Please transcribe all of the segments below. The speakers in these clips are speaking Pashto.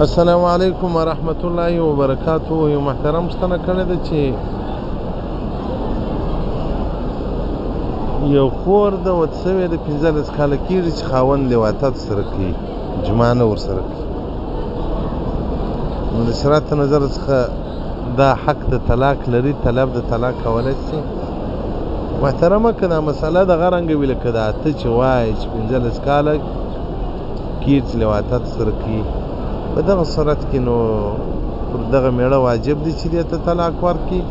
السلام علیکم ورحمت الله وبرکاته. یو محترم پوښتنه کړې ده چې یو خور ده وت سوې ده، 15 کاله کېږي چې خاوند لواطت سره کوي، جماع نه ورسره کوي. نو د شریعت نظر څخه دا حق د طلاق لري، طلب د طلاق کولی شي؟ محترمه، که دا مسله دغه رنګه وي لکه دا ته چې وایې چې 15 کاله کېږي چې لواطت سره کوي، په دغه صورت کې نو پر دغه میړه واجب دی چې دې ته طلاق ورکړي،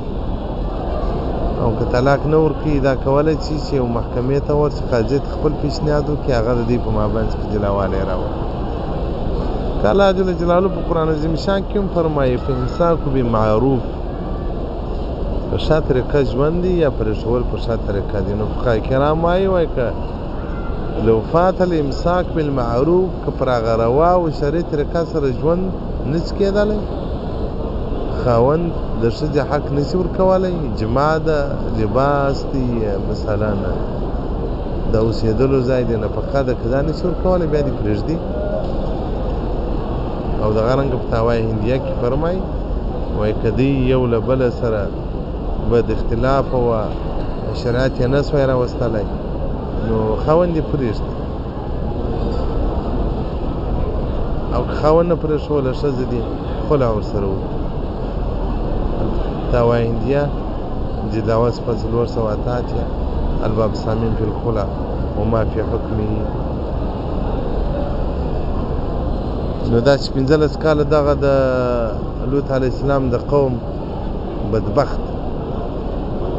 او که طلاق نه ورکوي دا کولی شي چې یو محکمې ته ورشي، قاضي ته خپل پیشنهاد وکړي، هغه د دوی په مابین کې جلاوالی راولي. که الله جل جلاله په قرآن عظیم شان کې هم فرمایي فامساک بمعروف، په ښه طریقه ژوند دی یا پرېښول په ښه طریقه دی. نو فقهای کرام وایي، وایي که لو فات الامساک بالمعروف، که پر هغه روا او شرعي طریقه سره ژوند نشي کېدلی، خاوند د ښځې حق نشي ورکولی، جماع ده، لباس دی، مثلا د اوسېدلو ځای دی، نفقه ده، که دا نشي ورکولی بیا دې پرېږدي. او دغه رنګه فتاوی هندیه کې فرمایي، وایي که دوی یو له بله سره بد اختلاف او شریعت یې نه سوای راوستلی نو خاوند یې پرېږدي، او که خاوند نه پرېښوله ښځه دې خلع ورسره وکړي. فتاوی هندیه جلد اول صفحه 488، الباب الثامن في الخلع وما في حکمه. نو دا چې 15 کاله دغه د لوط علیه السلام د قوم بدبخت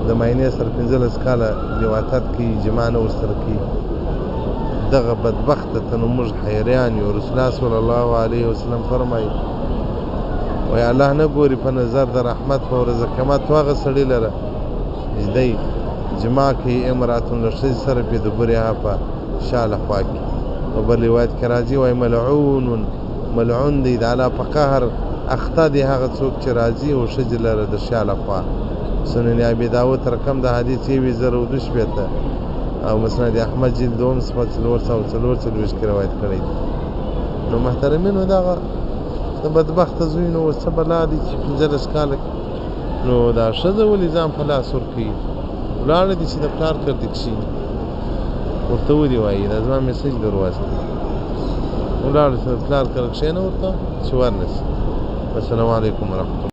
د ماینې سره 15 کاله لواطت کوي، جماع نه ورسره کوي، دغه بدبخت ته نو موږ حیران یو. رسول الله صلی الله علیه وسلم فرمایي، وایي الله نه ګوري په نظر د رحمت په ورځ قیامت هغه سړي لره چې دی جماع کوي امراتون له ښځې سره په دبرها په شا له خوا کې. په بل روایت کې راځي، وایي ملعون، ملعون دی، د الله په قهر اخته دی هغه څوک چې راځي او ښځې لره د شا له خوا. سنن ابي داود رقم د حدیث 1062 او مسند احمد جلد دوم صفحه 444 کې روایت کړی دی. نو محترمینو، دغه د بدبخته زوی نو څه بلا دی چې 15 کاله، نو دا ښځه ولې ځان په لاس ورکوي؟ ولاړه دي چې د پلار کر دې کښېني، ورته ودې وایي دا زما میسج در واستوي، ولاړه چې د پلار کره کښېنه ورته چې ورنه شي. السلام علیکم ورحمت الله.